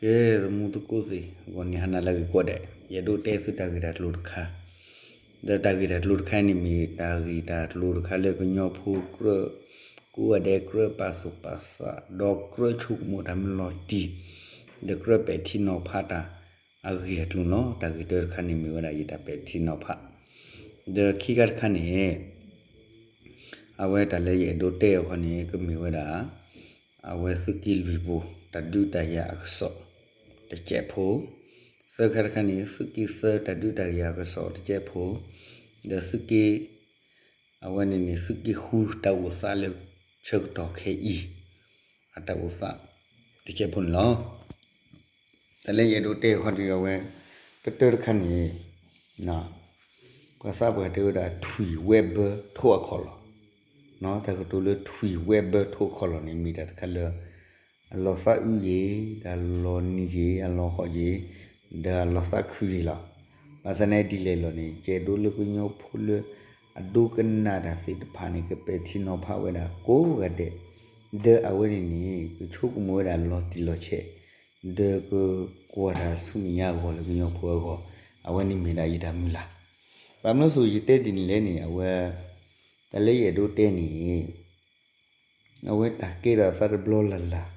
ကဲ သမူသကိးသ့ၣ် ဂီၤနံၤဟါနၤလၢအဂ့ၤကိးဂၤဒဲး, ယအဲၣ်ဒိးတဲသုတၢ်ဂ့ၢ်တၢ်ကျိၤတခါ, ဒီးတၢ်ဂ့ၢ်တၢ်ကျိၤတခါန့ၣ်မ့ၢ် တၢ်ဂ့ၢ်တၢ်ကျိၤတခါလၢကညီဖိကြၢး ကိးဂၤဒဲးကြၢးပာ်သူၣ်ပာ်သး ဒီးကြၢးဆိကမိၣ်တၢ်မ့ၢ်လီၤတံၢ် ဒီးကြၢးပဲာ်ထံနီၤဖးတၢ်အဂ့ၢ်အကျိၤန့ၣ်လီၤ. တၢ်ဂ့ၢ်တၢတခါန့ၣ်မ့ၢ်ဝဲဒၣ် ယတၢ်ပဲာ်ထံနီၤဖး, ဒီးခံခါတခါန့ၣ် အဝဲတၢ်လၢယအဲၣ်ဒိးတဲအီၤခီန့ၣ် ကမ့ၢ်ဝဲဒၣ် အဝဲသုးက့လွံၢ်ပူၤ တၢ်ဒုးတၢ်ယၤအကစီၣ်တစဲးဖိ, သၢခါတခါန့ၣ် သုးက့သၢ တၢ်ဒုးတၢ်ယၤအကစီၣ်တစဲးဖိ, ဒီးသုးက့ အဝဲန့ၣ်န့ၣ် သုးက့ဃု တၢ်အိၣ်သးလၢဆၢကတီၢ်ခဲအံၤ အတၢ်အိၣ်သးတစဲးဖိန့ၣ်လီၤ. တၢ်လၢယအဲၣ်ဒိးတဲအီၤခီန့ၣ် အဝဲ ကတၢၢ်တခါန့ၣ် ပှၤသးပှၢ်တဲဝဲဒၣ် ထွံၣ်ဝဲဘၢထိးအခီၣ်လီၢ်, တၢ်ကတိၤလၢထွံၣ်ဝဲဘၢထိးအခီၣ်လီၢ်န့ၣ် မ့ၢ်တၢ်တခါလၢ အလီၤသးအုးဂ့ၤ, ဒီးအလီၤနံၤဂ့ၤ, အလီၤဟီၣ်ဂ့ၤ, ဒီးအလီၤသးခုဂ့ၤလီၤ. ဘၣ်ဆၣ်န့ၣ်ဒ်လဲၣ်လီၤန့ၣ် ယအဲၣ်ဒိးလၢကညီဖိလၢ အဒိကနၣ်တၢ်သ့ၣ်တဖၣ်န့ၣ် ကပဲာ်ထံနီၤဖးဝဲဒၣ်ကိးဂၤဒဲး, ဒီးအဝဲန့ၣ်န့ၣ် ကဆိကမိၣ်ဝဲဒၣ်လီၤတံၢ်လီၤဆဲး, ဒီးကကွၢ်တၢ်ဆူမဲာ်ညါအဂီၢ်လၢကညီဖိအဂီၢ်, အဝဲန့ၣ်မ့ၢ်ဒၣ်ယတၢ်မုၢ်လၢ်. ဘၣ်မနုၤအဃိယတဲဒ်န့ၣ်လဲၣ်န့ၣ် အဝဲ တၢ်လၢယအဲၣ်ဒိးတဲန့ၣ် အဝဲတၢ်ကဲထီၣ်အသးတဘျီလၢ်လၢ်,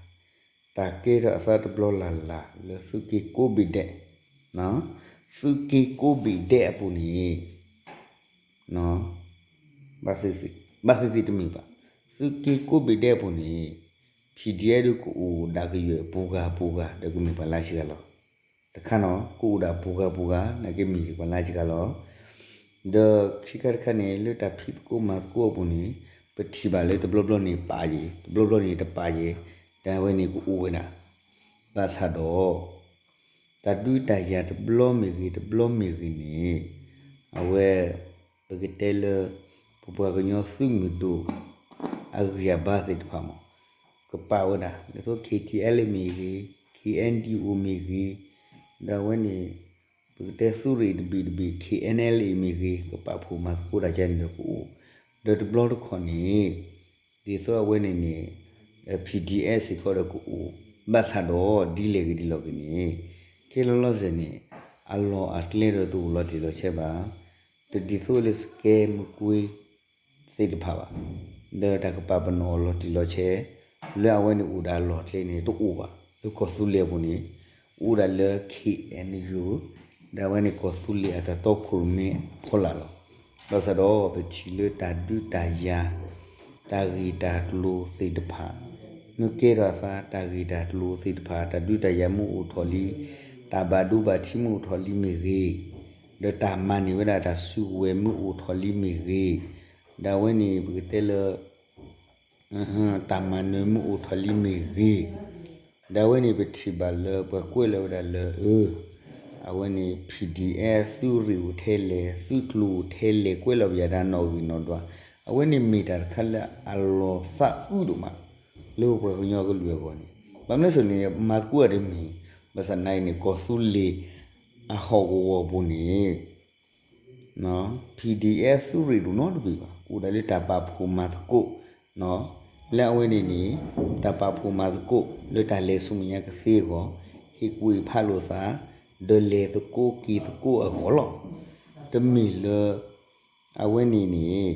တၢ်ကဲထီၣ်အသးတဘျီလၢ်လၢ်လၢသုးက့ကိးဘ့ၣ်ဒဲး, သုးက့ကိးဘ့ၣ်ဒဲးအပူၤန့ၣ် ဘၣ်သ့ၣ်သ့ၣ်တမ့ၢ်ဘၣ်. သုးက့ကိးဘ့ၣ်ဒဲးအပူၤန့ၣ် PDF ဒုးကအိၣ်ဒၣ်ကယဲၢ်ပူၤဂၤပူၤဂၤ ဒီးကမ့ၢ်ပှၤလၢစှၤလီၤ. တခါန့ၣ် ကအိၣ်ဒၣ်ပူၤဂၤပူၤဂၤ နာ်က့မ့ၢ်ပှၤလၢစှၤလီၤ. ဒီးခံခါတခါန့ၣ် လၢတၢ်ဖံးသကိးမၤသကိးအပူၤန့ၣ် ပထံၣ်ဘၣ်လၢတဘျီဘျီန့ၣ်ပာ်ယဲၤ, တဘျီဘျီန့ၣ်တပာ်ယဲၤ, တၢ်ဝဲန့ၣ်ကအိၣ်ဝဲဒၣ်. ဘၣ်ဆၣ်ဒီး တၢ်ဒုးတၢ်ယၤတဘျီမ့ၢ်ဂ့ၤ တဘျီမ့ၢ်ဂ့ၤန့ၣ် အဝဲ ပကတဲလၢ ပပှၤကညီသုးမုၢ်ဒိၣ် အဂံၢ်အဘါသ့ၣ်တဖၣ်မး ကပာ်ဝဲဒၣ် ဒ်သိး KTLA မ့ၢ်ဂ့ၤ, KNDO မ့ၢ်ဂ့ၤ, ဒီးအဝဲန့ၣ် ပကတဲသုးရ့ၣ်တဘ့ၣ်တဘ့ၣ် KNLA မ့ၢ်ဂ့ၤ ကပာ်ဖှိၣ်မၤသကိးတၢ်ကဲန့ၣ်ဒီးကအိၣ်, ဒီးတဘျီတခီၣ်န့ၣ် ဒ်သိးအဝဲန့ၣ်န့ၣ် PDF စ့ၢ်ကီးဒီးကအိၣ်, ဘၣ်ဆၣ်ဒီး ဒ်လဲၣ်ဂ့ၤဒ်လဲၣ်ဂ့ၤန့ၣ် ခဲလၢာ်လီၤစဲၤန့ၣ် အလီၢ်အကျဲဒီးတအိၣ်လီၤတံၢ်လီၤဆဲးဘၣ်, တဒ်သိးလၢစကဲမကွ့သ့ၣ်တဖၣ်ဘၣ်, ဒီးတၢ်ကပာ်ပနီၣ်အီၤလီၤတံၢ်လီၤဆဲး လၢအဝဲန့ၣ်အိၣ်ဒၣ်အလီၢ်အကျဲန့ၣ် တအိၣ်ဘၣ်. လၢကီၢ်သူလ့ၤအပူၤန့ၣ် အိၣ်ဒၣ်လၢ KNU ဒီးအဝဲန့ၣ်ကီၢ်သူလ့ၤအတၢ်တီခိၣ်ရိၣ်မဲအဖီလာ်လီၤ. ဘၣ်ဆၣ်ဒီးပထံၣ်လၢတၢ်ဒုးတၢ်ယၤ တၢ်ဂ့ၢ်တၢ်ကျိၤသ့ၣ်တဖၣ် မ့ၢ်ကဲထီၣ်အသး တၢ်ဂ့ၢ်တၢ်ကျိၤသ့ၣ်တဖၣ် တၢ်ဒုးတၢ်ယၤမ့ၢ်အိၣ်ထီၣ်လံ, တၢ်ဘၣ်ဒိဘၣ်ထံးမ့ၢ်အိၣ်ထီၣ်လံမ့ၢ်ဂ့ၤ, ဒီးတၢ်မၤန့ၢ်ဝဲဒၣ်တၢ်စုကဝဲၤမ့ၢ်အိၣ်ထီၣ်လံမ့ၢ်ဂ့ၤ, ဒီးအဝဲန့ၣ်ပကတဲလၢ တၢ်မၤနၢၤမ့ၢ်အိၣ်ထီၣ်လံမ့ၢ်ဂ့ၤ, ဒီးအဝဲန့ၣ်ပထံၣ်ဘၣ်လၢပှၤကွဲးလီၤဝဲဒၣ်လၢ အဝဲန့ၣ် PDF သုးရ့ၣ်အိၣ်ထဲလဲၣ် သုးကျိၤအိၣ်ထဲလဲၣ် ကွဲးလီၤပယၤတၢ်နီၣ်ဂံၢ်နီၣ်ဒွး, အဝဲန့ၣ်မ့ၢ်တၢ်တခါလၢအလီၤသးအုးဒိၣ်မး လၢပပှၤကညီကလုာ်အဂီၢ်န့ၣ်, ဘၣ်မနုၤအဃိန့ၣ် မၤသကိးတၢ်တမ့ၢ်, ဘၣ်ဆၣ်နာ်အံၤန့ၣ် ကီၢ်သူလ့ၤအဟီၣ်ကဝီၤပူၤန့ၣ် PDF သုးရ့ၣ်တအိၣ်နီတဘ့ၣ်ဘၣ်, အိၣ်ဒၣ်လၢတၢ်ပာ်ဖှိၣ်မၤသကိး, လၢအဝဲန့ၣ်န့ၣ် တၢ်ပာ်ဖှိၣ်မၤသကိးလၢတၢ်လဲၤဆူမဲာ်ညါကသ့အဂီၢ်, ဟ့ၣ်ကူၣ်ဟ့ၣ်ဖးလိာ်သး, ဒီးလဲၤသကိးက့ၤသကိးအဂီၢ်လီၤ. တမ့ၢ်လၢ အဝဲန့ၣ်န့ၣ်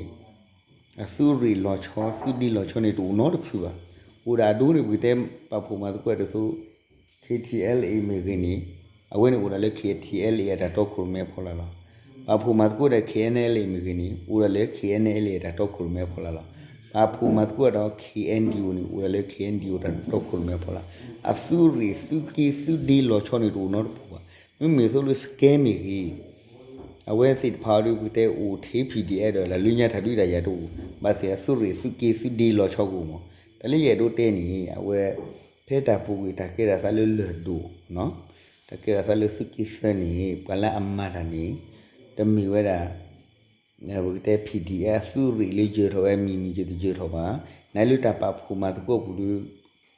အသုးရ့ၣ်လီၤဆီ သုးဒ့လီၤဆီန့ၣ်တအိၣ်နီတဖုဘၣ်. အိၣ်ဒၣ်အဒိန့ၣ် ပကတဲပာ်ဖှိၣ်မၤသကိးတၢ်ဒ်သိး KTLA မ့ၢ်ဂ့ၤန့ၣ် အဝဲန့ၣ်အိၣ်ဒၣ်လၢ KTLA အတၢ်တီခိၣ်ရိၣ်မဲအဖီလာ်လီၤ. ပာ်ဖှိၣ်မၤသကိးဒီး KNLA မ့ၢ်ဂ့ၤန့ၣ် အိၣ်ဒၣ်လၢ KNLA အတၢ်တီခိၣ်ရိၣ်မဲအဖီလာ်လီၤ. ပာ်ဖှိၣ်မၤသကိးဒီး KNDO န့ၣ် အိၣ်ဒၣ်လၢ KNDO တၢ်တီခိၣ်ရိၣ်မဲအဖီလာ်. အသုးရ့ၣ်သုးက့သုးဒ့လီၤဆီန့ၣ်တအိၣ်နီတဖုဘၣ်. မ့မ့ၢ်သိးလၢစကဲမ့ၢ်ဂ့ၤ အဝဲသ့ၣ်တဖၣ်အံၤဒ်ပကတဲအိၣ်ထဲ PDF ဒီး လၢညါတၢ်ဒုးတၢ်ယၤတအိၣ်, ဘၣ်သ့ၣ်အသုးရ့ၣ်သုးက့သုးဒ့လီၤဆီကအိၣ်မး. တၢ်လၢယအဲၣ်ဒိးတဲန့ၣ် အဝဲ ဖဲတၢ်ပူၤကွံာ်တၢ်ကဲထီၣ်သးလၢလၢၢ်ဒိၣ်, တၢ်ကဲထီၣ်သးလၢသုးက့သၢန့ၣ် ပှၤလၢအမၤတၢ်န့ၣ် တမ့ၢ်ဝဲဒၣ် ပကတဲ PDF သုးရ့ၣ်လၢယၢၤထီၣ်ဝဲမံၤမံၤယတယၢၤထီၣ်ဘၣ်. နလၢတၢ်ပာ်ဖှိၣ်မၤသကိးပူၤဒီး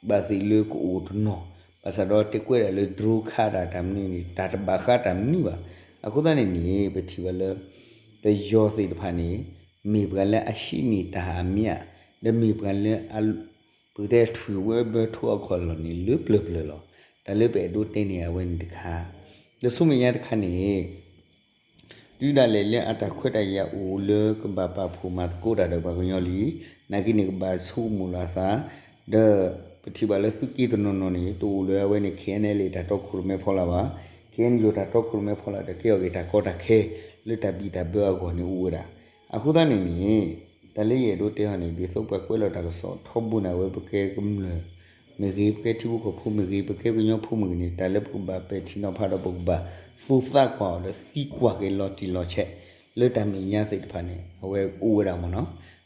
ဘၣ်သ့ၣ်လၢကအိၣ်တနီၤ, ဘၣ်ဆၣ်ဒီးတဲကွဲးဒၣ်လၢ drone ခးဒၣ်တၢ်မနုၤန့ၣ် တၢ်တဘၣ်ဃးတၢ်မနုၤဘၣ်. အဃိသတးန့ၣ်န့ၣ် ပထံၣ်ဘၣ်လၢ ပယီၤသ့ၣ်တဖၣ်န့ၣ် မ့ၢ်ပှၤလၢအဟံးန့ၢ်တၢ်အမျး, ဒီးမ့ၢ်ပှၤလၢ ပကတဲထွံၣ်ဝဲဘၢထိးအခီၣ်လီၢ်န့ၣ် လၢပျၢၤပျၢၤလီၤ. တၢ်လၢပအဲၣ်ဒိးတဲန့ၣ် အဝဲန့ၣ်တခါ, ဒီးဆူမဲာ်ညါတခါန့ၣ် တုၤဒၣ်လဲာ်လၢအတၢ်ခွဲးတၢ်ယာ်အိၣ်လၢကဘၣ်ပာ်ဖှိၣ်မၤသကိးတၢ်ဒီးပှၤကညီလံ, နာ်က့န့ၣ်ကဘၣ်ဆိကမိၣ်လီၤအသး, ဒီးပထံၣ်ဘၣ်လၢသုးက့တနီၤနီၤန့ၣ် တအိၣ်လၢအဝဲန့ၣ် ခဲအံၤန့ၣ်လၢတၢ်တီခိၣ်ရိၣ်မဲဖီလာ်ဘၣ်, ခဲအံၤန့ၣ်ယိၤတၢ်တီခိၣ်ရိၣ်မဲဖီလာ်ဒီး ကဲအီၤက့ၤတၢ်ကီတၢ်ခဲ လၢတၢ်ဘံၣ်တၢ်ဘၢအဂီၢ်န့ၣ်အိၣ်ဝဲဒၣ်. အဃိသတးန့ၣ်န့ၣ် တၢ်လၢယအဲၣ်ဒိးတဲအီၤန့ၣ် ဒ်သိးပှၤကွဲးလီၤတၢ်ကစီၣ်ထီဘိန့ၣ် အဝဲပကဲကမျၢၢ်မ့ၢ်ဂ့ၤ, ပကဲထံဖိကီၢ်ဖိမ့ၢ်ဂ့ၤ, ပကဲကညီဖိမ့ၢ်ဂ့ၤန့ၣ် တၢ်လၢပကဘၣ်ပဲာ်ထံနီၤဖးဒီးပကဘၣ်သူသးကွၢ်အီၤဒီးသံကွၢ်က့ၤလီၤတံၢ်လီၤဆဲး လၢတၢ်မဲာ်ညါသ့ၣ်တဖၣ်န့ၣ် အဝဲအိၣ်ဝဲဒၣ်မ့ၢ်နီၤ.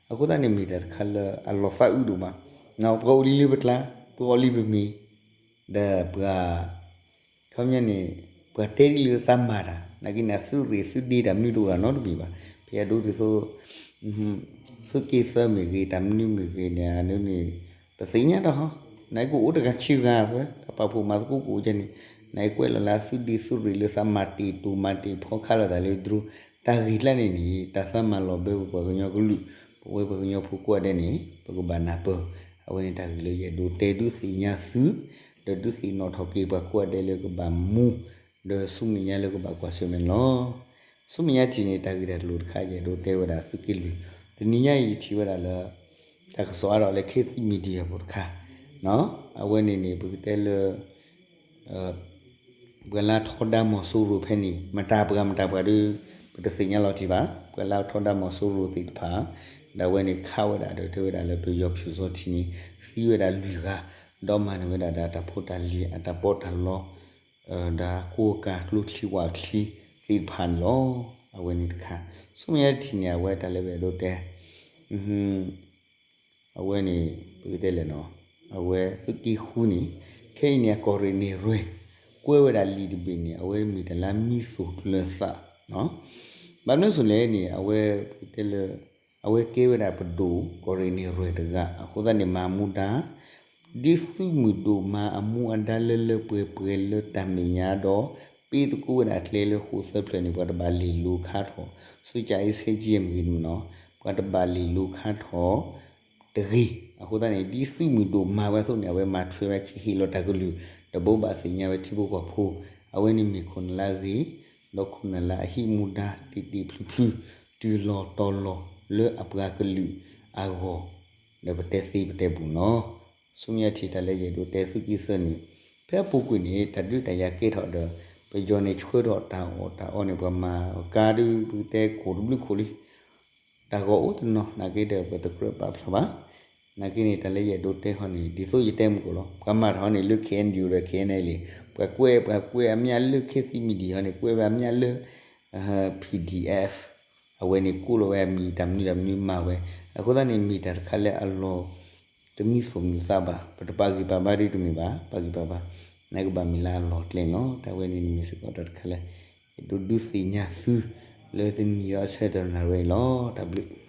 အဃိသတးန့ၣ်မ့ၢ်တၢ်တခါလၢအလီၤသးအုးဒိၣ်မး, ပှၤအိၣ်လံလၢပကျါ, ပှၤအိၣ်လံပမ့ၢ်, ဒီးပှၤ ခီပညီန့ၣ် ပှၤတဲဒ်လၢသးမၤတၢ် နာ်က့န့ၣ် အသုးရ့ၣ်သုးဒ့တၢ်မနုၤတအိၣ်ဒၣ်နီတမံၤဘၣ်. ဖဲအဒိဒ်သိး သုးက့သၢမ့ၢ်ဂ့ၤ တၢ်မနုၤမ့ၢ်ဂ့ၤန့ၣ် အန့ၣ် ပသ့ၣ်ညါတၢ်ဟီ, နာ်က့အိၣ်တဂၤဆံဂၤသၢ တၢ်ပာ်ဖှိၣ်မၤသကိးကအိၣ်ကဲန့ၣ်, နာ်က့ကွဲးလီၤလၢအသုးဒ့သုးရ့ၣ်လၢသးမၤတ့ၢ်တိၢ်မၤတ့ၢ်ဖီခါလိာ်သးလၢဒြိ တၢ်ဂ့ၢ်ကျါန့ၣ်န့ၣ် တၢ်သးမၤလီၤဘၢပပှၤကညီကလုာ်, ပဝဲပှၤကညီဖိကိးဂၤဒဲးန့ၣ် ပကဘၣ်နၢ်ပၢၢ်, အဝဲန့ၣ်တၢ်ဂ့ၢ်လၢယအဲၣ်ဒိးတဲဒုးသ့ၣ်ညါသု ဒီးဒုးသ့ၣ်နီၣ်ထီၣ်က့ၤပှၤကိးဂၤဒဲးလၢကဘၣ်မူ, ဒီးဆူမဲာ်ညါလၢကဘၣ်ကွၢ်ဆၢၣ်မဲာ်န့ၣ်လီၤ. ဆူမဲာ်ညါထံၣ်န့ၣ် တၢ်ဂ့ၢ်တၢ်ကျိၤတခါ ယအဲၣ်ဒိးတဲဝဲဒၣ်သုးက့လွံၢ်, တနံၤညါအံၤယထံၣ်ဝဲဒၣ်လၢ တၢ်ကစီၣ်အါထီၣ်လၢ ခေတ်သစ် Media ဖိတခါ, အဝဲန့ၣ်န့ၣ် ပကတဲလၢ ပှၤလၢထီဒါမီၤစိရိၤဖဲန့ၣ် မတၤပှၤမတၤပှၤဒီး ပတသ့ၣ်ညါလီၤတံၢ်ဘၣ်. ပှၤလၢထီဒါမီၤစိရိၤသ့ၣ်တဖၣ် ဒီးအဝဲန့ၣ်ခးဝဲဒၣ်ဒီးတဲဝဲဒၣ်လၢပယီၤဖၠူၣ်စီထံန့ၣ် သံဝဲဒၣ်လွံၢ်ဂၤ, ဒီးမၤန့ၢ်ဝဲဒၣ်ဒီးတၢ်ဖိတၢ်လံၤ အတၢ်ပီးတၢ်လီ ဒီးကိးကၤကျိချံဝၣ်ချံသ့ၣ်တဖၣ်န့ၣ်လီၤ. အဝဲန့ၣ်တခါ, ဆူမဲာ်ညါတထံၣ်န့ၣ် အဝဲတၢ်လၢပအဲၣ်ဒိးတဲ အဝဲန့ၣ် ပကတဲလဲၣ်နီၤ, အဝဲသုးက့ဃုန့ၣ် ခဲအံၤန့ၣ် အကီၢ်ရ့ၣ်နဲၣ်ရွဲၣ် ကွဲဝဲဒၣ်လံာ်တဘ့ၣ်န့ၣ် အဝဲမ့ၢ်တၢ်လၢမံသူၣ်ကျၢၤသး, ဘၣ်မနုၤအဃိလဲၣ်န့ၣ် အဝဲပကတဲလၢ အဝဲကဲဝဲဒၣ်ပဒိၣ် ကီၢ်ရ့ၣ်နဲၣ်ရွဲၣ်တဂၤ အဃိသတးန့ၣ် မၤမူဒါ ဒ်သုးမုၢ်ဒိၣ်မၤအမူအဒါလၢလၢပှဲၤပှဲၤလၢတၢ်မဲာ်ညါဒီး ပ့သကိးဝဲဒၣ်ကျဲလၢဃိာ်သၢဖျၢၣ်န့ၣ် ပှၤတဘၣ်လ့ၢ်လိၤခါထီၣ် ဆိကၠဲးအ့ဆဲကၠံမ့ၢ်ဂ့ၤန့ၣ်နီၤ, ပှၤတဘၣ်လ့ၢ်လိၤခါထီၣ်တဂ့ၤ. အဃိသတးန့ၣ် ဒ်သုးမုၢ်ဒိၣ်မၤဝဲအသိးန့ၣ် အဝဲမၤထွဲဝဲကဟ့ၣ်လီၤတၢ်ကလုၢ် တဘိးဘၣ်သ့ၣ်ညါဝဲထံဖိကီၢ်ဖိ, အဝဲန့ၣ်မ့ၢ်ခိၣ်နၢ်လၢအဂ့ၤ ဒီးခိၣ်နၢ်လၢအဟံးမူဒါတ့ၢ်တ့ၢ်ဖျုးဖျုး တုၤလီၤတီၤလီၤလၢအပှၤကလုာ်အဂီၢ် ဒီးပတဲသ့ပတဲဘူၣ်နီၤ. ဆူမဲာ်ညါထံၣ်တၢ်လၢယအဲၣ်ဒိးတဲသုးက့သၢန့ၣ် ဖဲအပူၤကွံာ်န့ၣ် တၢ်ဒုးတၢ်ယၤကဲထီၣ်ဒီး ပယီၤန့ၣ်ဆှၢထီၣ်တၢ်အီၣ်တၢ်အီန့ၣ် ပှၤမၤအီၣ်ကါဒုး ပကတဲခိၣ်တဘျုးခိၣ်လံ တၢ်ဂီၤအိၣ်တနီၤ နာ်က့ဒီးပတကြၢးပာ်ဖျါဘၣ်. နာ်က့န့ၣ် တၢ်လၢယအဲၣ်ဒိးတဲဟီန့ၣ် ဒ်သိးယတဲမုၢ်ကီၢ်လီၤ. ပှၤမၤတၢ်ဟီန့ၣ် လၢ K N D O ဒီး K N L A ပှၤကွဲး ပှၤကွဲးအမျးလၢ ခေတ်သစ် Media ဟီန့ၣ် ကွဲးဝဲအမျးလၢ P D F အဝဲန့ၣ်ကိးလီၤဝဲအမံၤ တၢ်မနုၤတၢ်မနုၤမၤဝဲ. အဃိသတးန့ၣ် မ့ၢ်တၢ်တခါလၢအလီၤ တမံသူၣ်မုာ်သးဘၣ်, ပတပာ်ဂံၢ်ပာ်ဘါဒ်တမ့ၢ်ဘၣ်, ပာ်ဂံၢ်ပာ်ဘါ နကဘၣ်မ့ၢ်လၢအလီၢ်ကျဲန့ၣ်လီၤ. တၢ်ဝဲန့ၣ်န့ၣ်မ့ၢ်စ့ၢ်ကီးတၢ်တခါလၢ ယအဲၣ်ဒိးဒုးသ့ၣ်ညါသု လၢတနံၤဒီးအဆၢတနၣ်ရံၣ်အံၤလီၤ. တၢ်ဘျုး